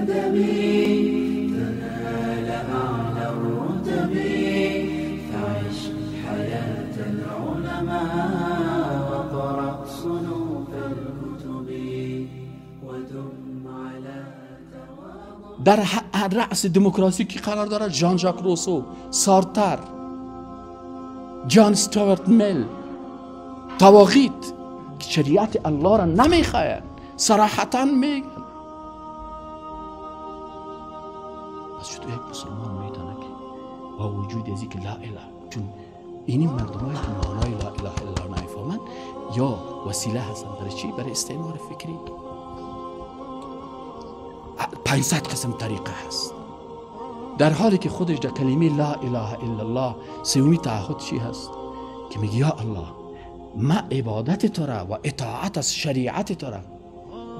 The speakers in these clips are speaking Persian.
الأدب تنال أعلى الرتب، فعش حياة العلماء وقرأ صنوف الكتب ودم على تواضع. در رأس دموکراسی کی قرار دارد؟ ژان ژاک روسو، سارتر، جان استوارت میل، طواغیت که شریعت الله را نمیخواهند، صراحتا میگن. پس چطور یک مسلمان میتونه که با وجود از که لا اله، چون اینی مردمایی که معنای لا اله الا الله نمیفهمند یا وسیله هستند برای چی؟ برای استعمار فکری. 500 قسم طریقه هست، در حالی که خودش در کلمه لا اله الا الله سومی تعهد چی هست؟ که میگه یا الله ما عبادت تو را و اطاعت از شریعت تو را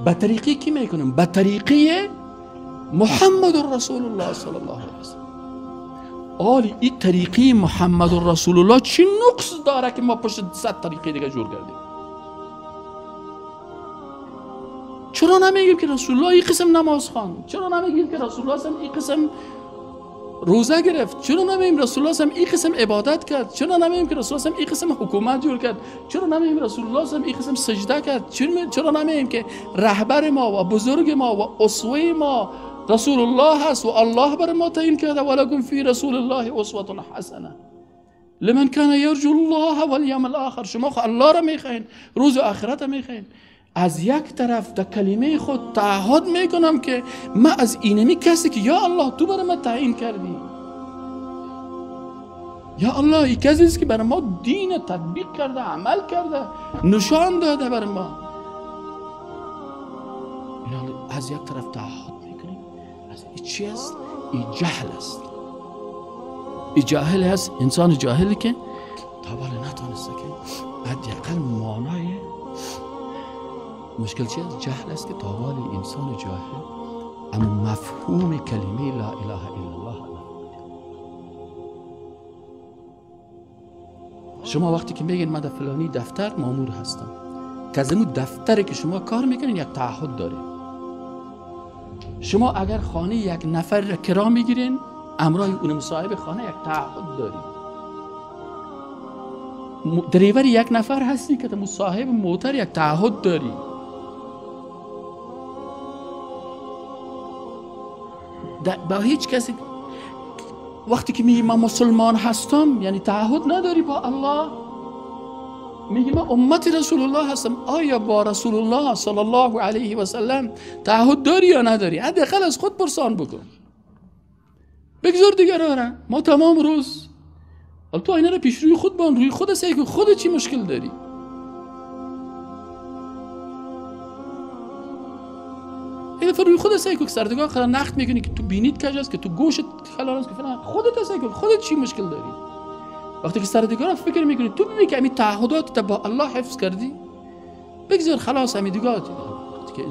به طریقی کی میکنم؟ به طریقی محمد رسول الله صلی الله علیه وسلم. آلی این طریقی محمد رسول الله چی نقص داره که ما پشت 100 طریقی دیگه جور کردیم؟ چرا نمیگیم که رسول الله این قسم نماز خواند؟ چرا نمیگیم که رسول الله این قسم روزه گرفت؟ چرا نمیگیم رسول الله این قسم عبادت کرد؟ چرا نمیگیم که رسول الله این قسم حکومت جور کرد؟ چرا نمیگیم رسول الله این قسم سجده کرد؟ چرا نمیگیم که رهبر ما و بزرگ ما و اسوه ما رسول الله هست و الله بر ما تعیین کرده ولکم فی رسول الله اسوه حسنه لمن کان یرجو الله والیوم الاخر. شما خو الله را میخواین، روز آخرت را میخواین. از یک طرف در کلمه خود تعهد میکنم که ما از اینمی کسی که یا الله تو برای ما تعیین کردی، یا الله این کسی است که برای ما دین تطبیق کرده، عمل کرده، نشان داده برای ما. از یک طرف تعهد میکنیم، از این چی است؟ این جهل است. این جاهل است، انسان جاهلی که تا حالا نتونسته که حداقل معنای مشکل چی است؟ جهل است که تا حال انسان جاهل اما مفهوم کلمه لا اله الا الله نفهمیده. شما وقتی که میگین من در فلانی دفتر مامور هستم، که از اون دفتری که شما کار میکنین یک تعهد داره. شما اگر خانه یک نفر را کرا میگیرین، امرای اون صاحب خانه یک تعهد داری. دریور یک نفر هستی که صاحب موتر یک تعهد داری. با هیچ کسی وقتی که میگی من مسلمان هستم یعنی تعهد نداری با الله. میگی من امت رسول الله هستم، آیا با رسول الله صلی الله علیه و سلم تعهد داری یا نداری؟ حداقل از خود پرسان بکن، بگذار دیگران را. ما تمام روز حالا تو آینه را پیش روی خود بان، روی خود سعی کن خودت چی مشکل داری. این دفعه روی خود سعی کن که سردگاه خدا نخت میکنی که تو بینیت کج است، که تو گوشت خلال است، که فلان، خودت سعی کن خودت چی مشکل داری. وقتی که سردگاه فکر میکنی تو ببینی که همین تعهدات با الله حفظ کردی، بگذار خلاص همین دیگه. وقتی که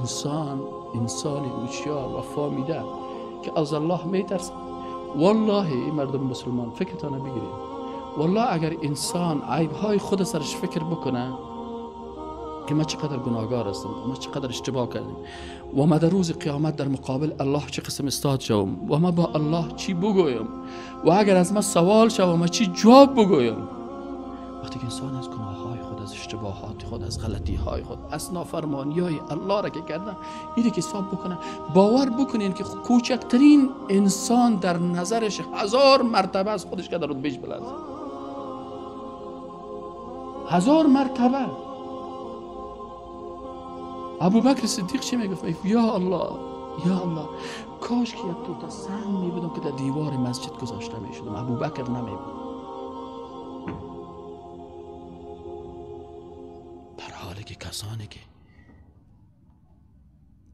انسان هوشیار و فهمیده که از الله میترسه، والله این مردم مسلمان فکرتان بگیرید، والله اگر انسان عیبهای خود سرش فکر بکنه که ما چقدر گناهگار هستم، ما چقدر اشتباه کردیم و ما در روز قیامت در مقابل الله چه قسم استاد شوم و ما با الله چی بگویم و اگر از ما سوال شوم ما چی جواب بگویم. وقتی که انسان از گناههای خود، از اشتباهات خود، از غلطیهای خود، از نافرمانیهای الله را که کرده اینه که حساب بکنه، باور بکنین که کوچکترین انسان در نظرش 1000 مرتبه از خودش که در رتبهش بلند، 1000 مرتبه. ابوبکر صدیق چی میگفت؟ یا الله یا الله، کاش که یک توته سنگ میبودم که در دیوار مسجد گذاشته میشدم، ابوبکر نمیبودم. در حالی که کسانی که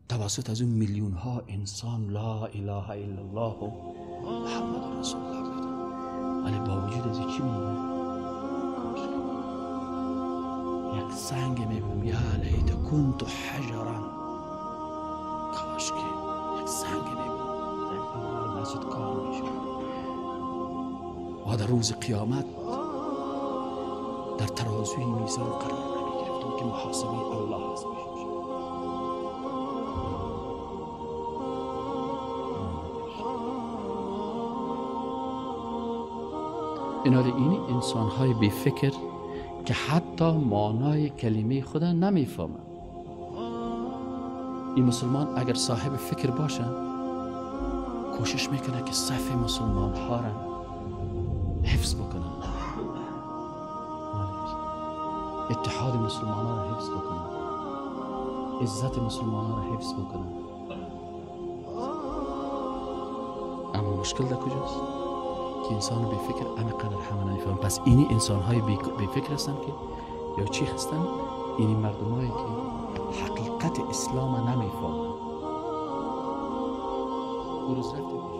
توسط از اون میلیون ها انسان لا اله الا الله و محمد رسول الله گفتن، ولی با وجود از چی میگه؟ کاش که یک سنگ میبودم، یا لیت کنت حجرا، کاش که یک سنگ میبودم در دیوار مسجد کار میشد و در روز قیامت در ترازوی میزان قرار نمیگرفتم که محاسبه الله است. میشد. اینا این انسان های بی فکر که حتی معنای کلمه خدا نمیفهمن. این مسلمان اگر صاحب فکر باشه کوشش میکنه که صف مسلمان ها را حفظ بکنه، اتحاد مسلمان ها را حفظ بکنه، عزت مسلمان ها را حفظ بکنه. اما مشکل در کجاست؟ که انسان بی فکر عمیقا همه نمیفهم. پس اینی انسان های بی فکر هستن که یا چی هستن؟ اینی مردم هایی که حقیقت اسلام نمیفهمن. اون روز رفتیم.